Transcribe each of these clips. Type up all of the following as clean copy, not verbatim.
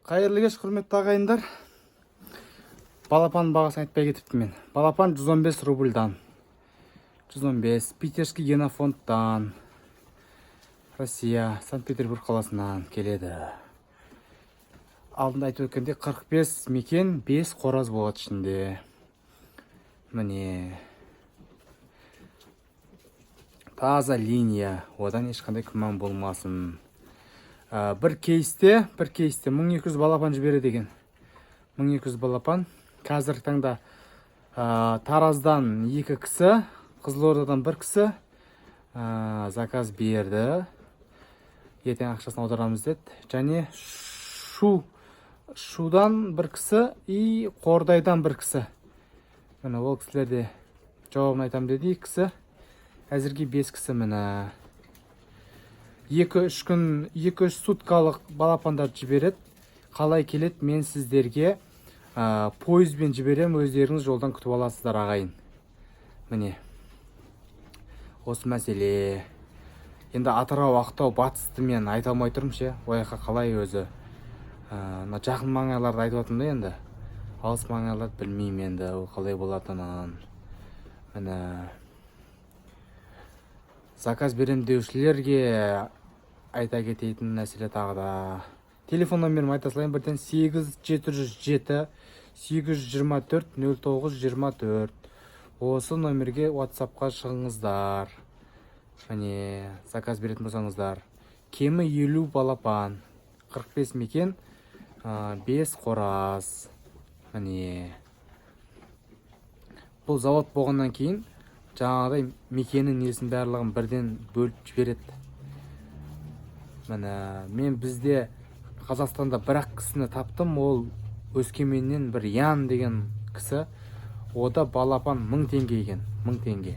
Қайырлы кеш, құрметті ағайындар! Балапан бағасын айтпай кетіппін мен. Балапан 115 рубльдан, 115, питерский генофондтан, Россия, Санкт Петербург қаласынан келеді. Алдында айтып өткендей, 45 мекен, 5 қораз болады ішінде. Міне, таза линия, одан ешқандай күмән болмасын. Бір кейсте 1200 балапан жібереді екен, 1200 балапан. Қазіргі таңда Тараздан екі кісі, Қызылордадан бір кісі заказ берді, ертең ақшасын аударамыз деді. Және Шудан бір кісі и Қордайдан бір кісі. Міне, ол кісілер де жауабын айтамын деді, екі кісі. Әзірге бес кісі. Міне, 2-3 күн, 2-3 суткалық балапандарды жібереді. Қалай келеді, мен сіздерге пойызбен жіберемін, өздеріңіз жолдан күтіп аласыздар, ағайын. Міне, осы мәселе. Енді Атырау, Ақтау, батысты мен айта алмай тұрмын ше, ол жаққа қалай өзі. Мына жақын маңайларды айтып жатырмын да, енді алыс маңайларды білмеймін енді, ол қалай болатынын. Міне, заказ беремін деушілерге айта кететін мәселе тағы да, телефон номерімді айта салайын бірден: 8 707 824 09 24. Осы номерге Ватсапқа шығыңыздар. Міне, заказ беретін болсаңыздар, кемі 50 балапан, 45 мекен, 5 қораз. Міне, бұл завод болғаннан кейін жаңағыдай мекенін, несін, барлығын бірден бөліп жібереді. Міне, мен бізде Қазақстанда бір ақ кісіні таптым, ол Өскеменнен бір Ян деген кісі. Ода балапан 1000 теңге екен, 1000 теңге.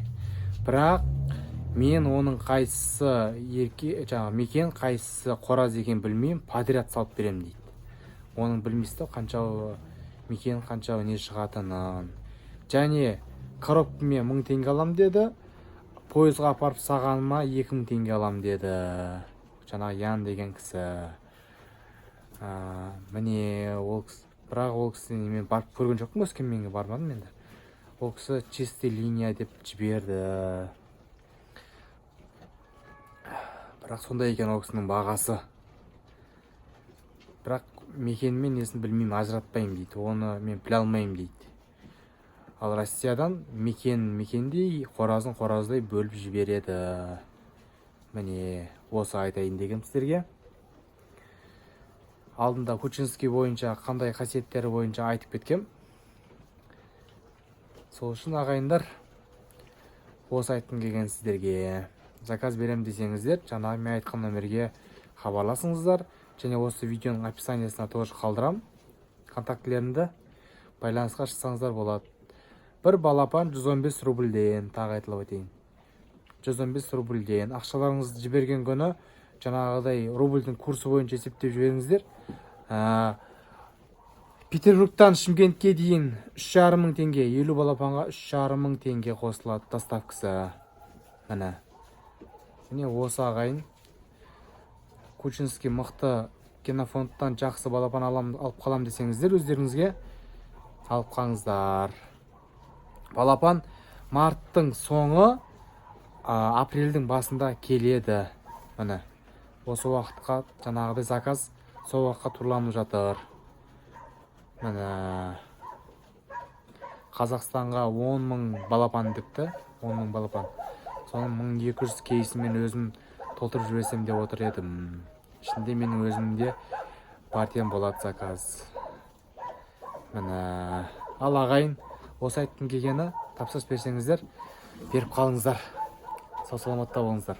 Бірақ мен оның қайсысы ерке, жаңағы мекен, қайсысы қораз екенін білмеймін, подряд салып беремін дейді. Оның білмейсіз да, қанша мекен, қанша не шығатынын. Және коробкамен 1000 теңге аламын деді, пойызға апарып сағаныма 2000 теңге аламын деді жаңағы Ян деген кісі. Міне, ол кісі, бірақ ол кісіні мен барып көрген жоқпын, Өскеменге бармадым енді. Ол кісі чистый линия деп жіберді, бірақ сондай екен ол кісінің бағасы. Бірақ мекені мен несін білмеймін, ажыратпаймын дейді, оны мен біле алмаймын дейді. Ал Россиядан мекен мекендей, қоразын қораздай бөліп жібереді. Міне, осы айтайын дегенім сіздерге. Алдында Кучинский бойынша, қандай қасиеттері бойынша айтып кеткем. Сол үшін, ағайындар, осы айтқым келген сіздерге. Заказ беремін десеңіздер, жаңағы мен айтқан номерге хабарласыңыздар. Және осы видеоның описаниясына тоже қалдырамын контактілерімді, байланысқа шықсаңыздар болады. Бір балапан 115 рубльден, тағы айтылып өтейін, 115 рубльден. Ақшаларыңызды жіберген күні жаңағыдай рубльдің курсы бойынша есептеп жіберіңіздер. Петербургтан Шымкентке дейін 3500 теңге, 50 балапанға 3500 теңге қосылады доставкасы. Міне, осы, ағайын. Кучинский мықты генофондтан жақсы балапан алам, алып қалам десеңіздер, өздеріңізге алып қалыңыздар. Балапан марттың соңы, апрельдің басында келеді. Міне, осы уақытқа жаңағыдай заказ сол уақытқа турланып жатыр. Міне, Қазақстанға 10 мың балапан депті, 10 мың балапан. Соның 1200 кейсін мен өзім толтырып жіберсем деп отыр едім. Ішінде менің өзімде партиям болады, заказ. Міне, ал, ағайын, осы айтқым келгені. Тапсырыс берсеңіздер, беріп қалыңыздар. Сау саламатта болыңыздар.